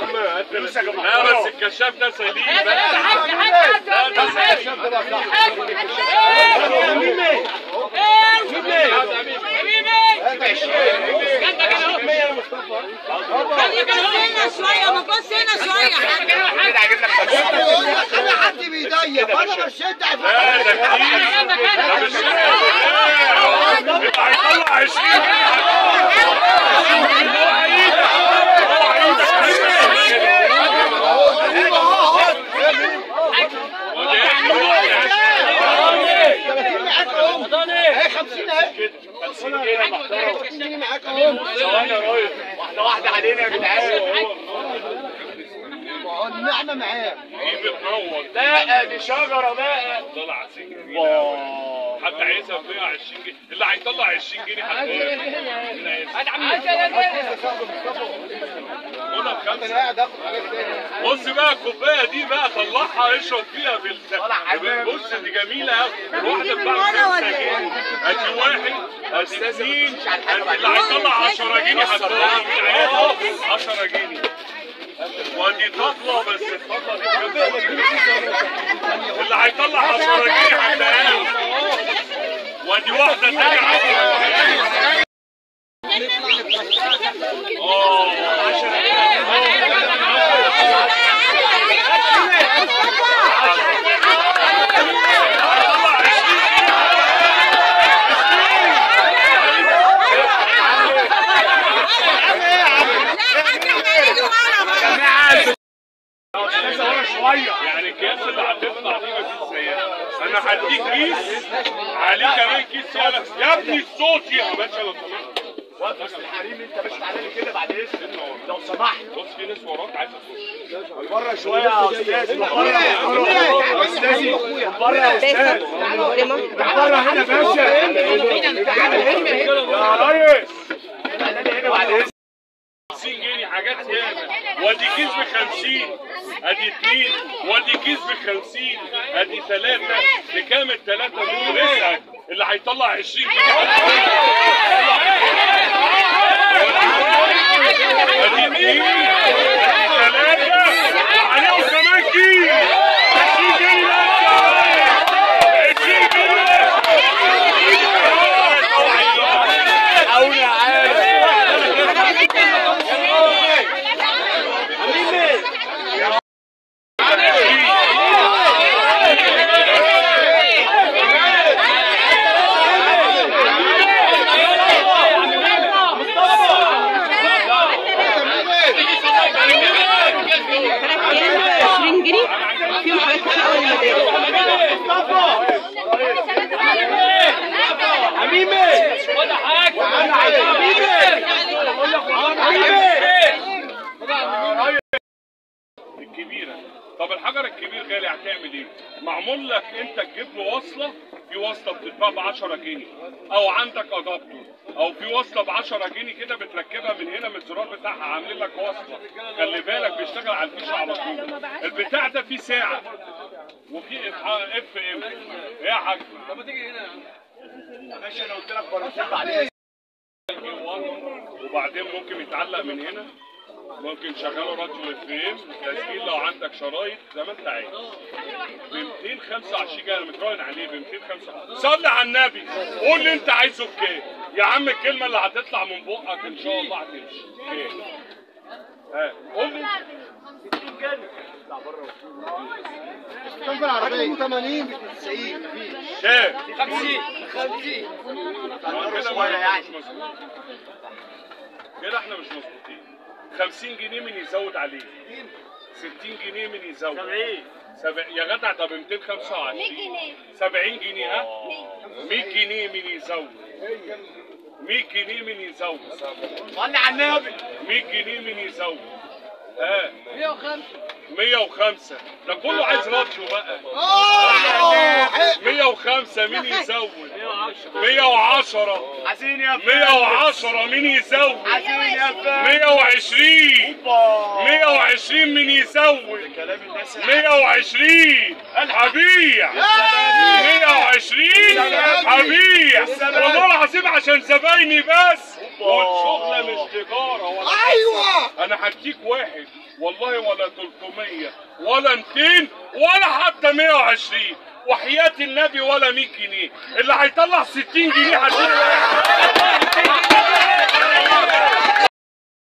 عم لا بس الكشاف ده سليم. لا ده سليم. هنا شوية، ما تبص هنا شوية. انا حد بيضيق فانا بشد. لا ده كتير. ده مش هيطلع 20. واحدة واحدة علينا يا جدعان. النعمة معاك. لا دي شجرة بقى. طلع 20 جنيه. حتى عايزها ب 120 جنيه، اللي هيطلع 20 جنيه هتقول. بص بقى الكوباية دي بقى طلعها اشرب فيها بص دي جميلة قوي. الواحدة ب 5 جنيه. ادي واحد، ادي اثنين، اللي هيطلع 10 جنيه هتطلع 10 جنيه. ودي طبلة، بس الطبلة دي اللي هيطلع 10 جنيه هتلاقيها. ودي واحدة تانية 10 جنيه. 10 جنيه. يعني الكيس اللي هتطلع دي مفيش زيها. انا هديك كيس عليه كمان كيس. يا ابني الصوت يا باشا لو سمحت. وقف الحريم انت بس تعالى لي كده بعد اذنك لو سمحت. بص في ناس وراك عايزه تخش. بره شوية يا استاذ. بره يا استاذ. بره يا استاذ. بره هنا يا باشا. يا ريس تعالى لي هنا بعد اذنك. 50 جنيه حاجات ياما. وادي كيس ب 50، ادي 2، وادي كيس ب 50، ادي 3. بكام الثلاثة دول؟ رزقك. اللي هيطلع 20 جنيه. ادي 2، ادي 3، وعليهم كمان كيس 20 جنيه بس. 20 جنيه بس. الكبيرة. طب الحجر الكبير غالي هتعمل ايه؟ معمول لك انت تجيب له وصلة، في وصلة بتتباع ب 10 جنيه، او عندك ادابتور، او في وصلة ب 10 جنيه كده بتركبها من هنا من الزرار بتاعها، عاملين لك وصلة. خلي بالك بيشتغل على الفيشة على طول. البتاع ده فيه ساعة وفي FM. ايه يا حاج؟ طب ما تيجي هنا يا عم. ماشي انا قلت لك مرتين بعدين. وبعدين ممكن يتعلق من هنا، ممكن تشغله راديو FM تسجيل لو عندك شرايط زي ما انت عايز. ب 225 جنيه انا متراهن عليه ب 225. صلي على النبي، قول اللي انت عايزه بكام يا عم. الكلمة اللي هتطلع من بقك ان شاء الله هتمشي. كام؟ ها قول لي. 60 جنيه. اطلع بره. كم في العربية؟ 80 مش 90. مفيش. كام؟ 50. 50. كده يعني كده احنا مش مظبوطين. 50 جنيه من يزود عليه، 60 جنيه من يزود، 70 يا جدع. ده ب 225. 100 جنيه. 70 جنيه. ها 100 جنيه من يزود، 100 جنيه من يزود. صلي على النبي. 100 جنيه من يزود. ها 105. 105. ده كله عايز راديو بقى. 105 مين يزود؟ 110. عايزين يا 110 مين يزود؟ 120. 120 مين يزود؟ 120 هبيع. 120 هبيع والله العظيم عشان زبايني بس، والشغله مش تجارة. ايوه. انا هديك واحد والله، ولا 300 ولا 200 ولا حتى 120، وحياة النبي ولا 100 جنيه. اللي هيطلع 60 جنيه هديك واحد.